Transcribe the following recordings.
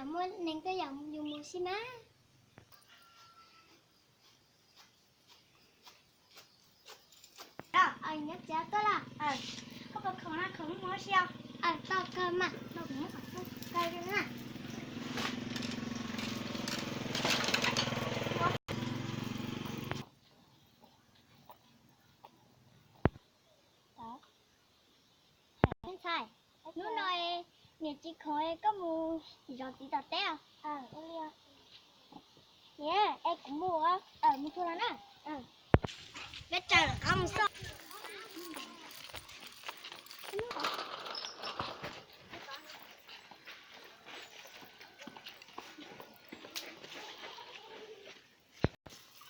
Muaj neeg tuaj yaum yus mus xwb na. Nyob tsev tuaj los? Koj puas khoom na, khoom mus ua si os. Tau kawg mas, kawg na. Ntxhais, hnub no niam tsis khoom, koj mus zov txiv tom teb os. Niam, es kuv mus, mus txog los na. Peb tsaws lawm qab mus xwb.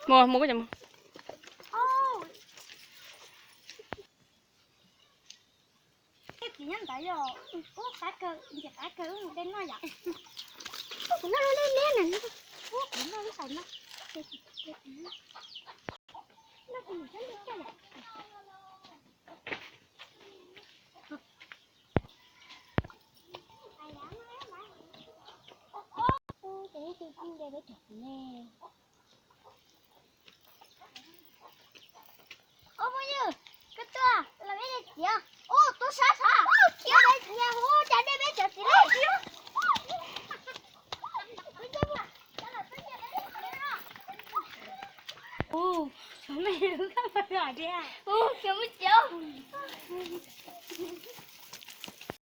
Mus, mus, koj mus. Txiv nyob ntawd yog, ub, qab kawg, ntxim qab kawg, wb mus de noj yom. Kuv noj lub dej liab na, ub, kuv noj lub qais no. Ub, ces ib tug kuj de peb cov txiv ne. Ub, phooj ywg, koj tuaj los peb de txiv. Ub, tuaj sab sab, khiav de txiv, ub, cas de peb cov txiv li. Ub, cov me, ub, khiav muab txiv.